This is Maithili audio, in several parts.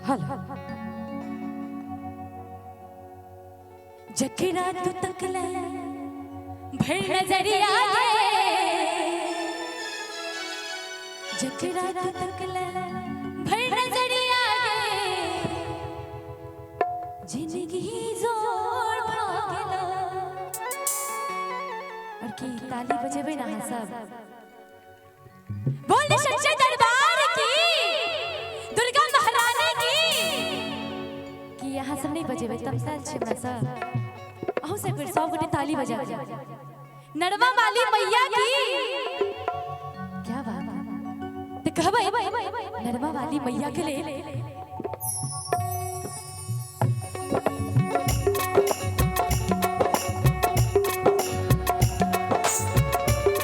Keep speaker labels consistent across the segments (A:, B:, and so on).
A: हेलो जकरा तू तकले भर नजरिया गे, जकरा तू तकले भर नजरिया गे, जिंदगी जोर भागेला। और की ताली बजेबै ना अहाँ सब? बोल सच्चे दरबार की, दुर्गा महारानी की। कि अहाँ सब नहीं बजेबै? तमसायल छी हमरा सब? अहूँ सब एक सब गोटे ताली बजा। नरवा वाली मैया की क्या बात। ते कहबै नरवा वाली मैया के लेल।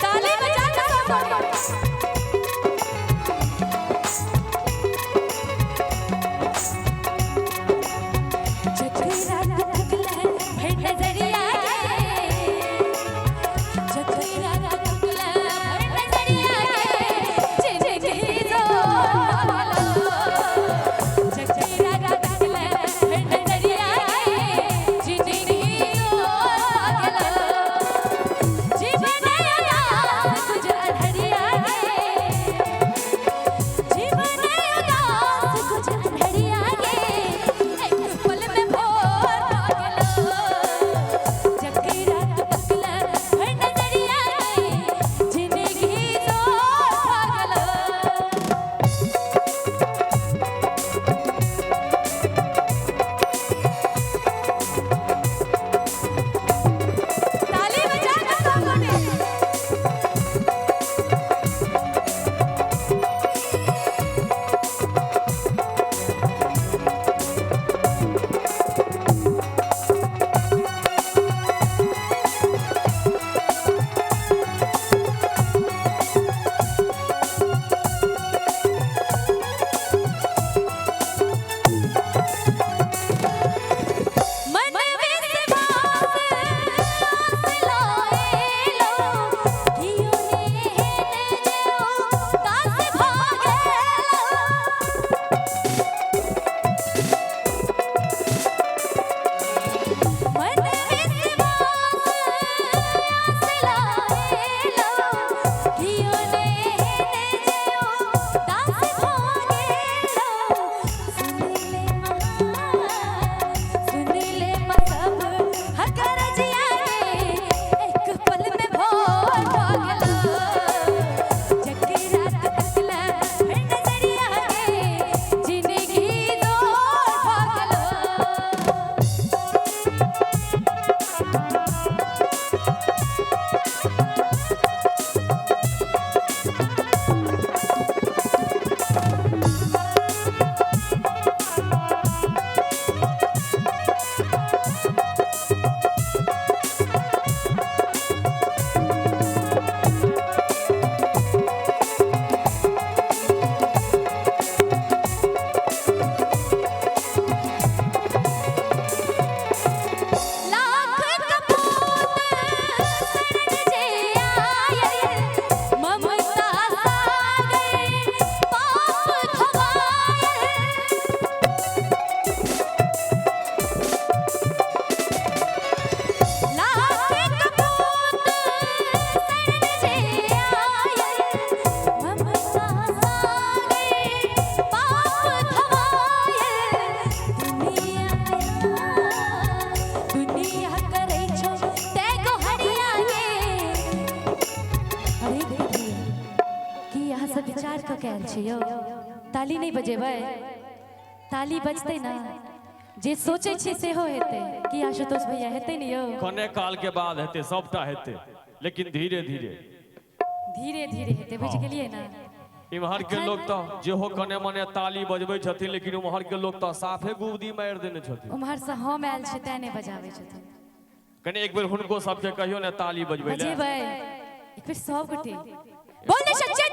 A: ताली बजा के सब गोटे। जकरा तू तकले भर नजरिया गे, जकरा तू तकले भर नजरिया गे, जिंदगी जोर भागलो। जकरा तू तकले भर नजरिया गे, जिंदगी जोर भागलो। जीवन उदास कुछ अधरिया गे, जीवन उदास कुछ अधरिया गे, एक पल में भोर भागलो। जकरा तू तकले भर नजरिया गे, जिंदगी जोर भागलो। ताली बजा के सब गोटे। मन विश्वास आस लाएलो, कियो ने हेन जेओ दास भागेलो। मन विश्वास आस लाएलो, कियो ने हेन जेओ दास भागेलो। सुन ले महा, सुन ले सब हकर जिया गे, एक पल में भोर भागलो। जकरा तू तकले भर नजरिया गे, जिंदगी जोर भागलो। लाख कपूत शरण जे आयल, ममता सागर पाप धोवायल। लाख कपूत शरण जे आयल, ममता सागर पाप धोवायल। दुनिया दुनिया करै छौ तै गोहरिया गे। अरे दीदी, की अहाँ सब विचार कऽ के आयल छी यौ? ताली नहि बजेबै? ताली बजतै ने, जे सोचै छी सेहो हेतै। की आशुतोष भैया, हेतै ने यौ?
B: कने काल के बाद हेतै, सबटा हेतै, लेकिन धीरे धीरे।
A: धीरे धीरे हेतै, बुझि गेलियै ने?
B: इम्हर के लोग तऽ जेहो कने मने ताली बजबै छथिन, लेकिन उम्हर के लोग तऽ साफे गुबदी मारि देने छथिन।
A: उम्हरसँ हम आयल छी तें नहि बजाबै छथिन।
B: कने एक बेर हुनको सबके कहियो ने ताली बजबै लए।
A: बजेबै एक बेर सब गोटे? बोल सच्चे।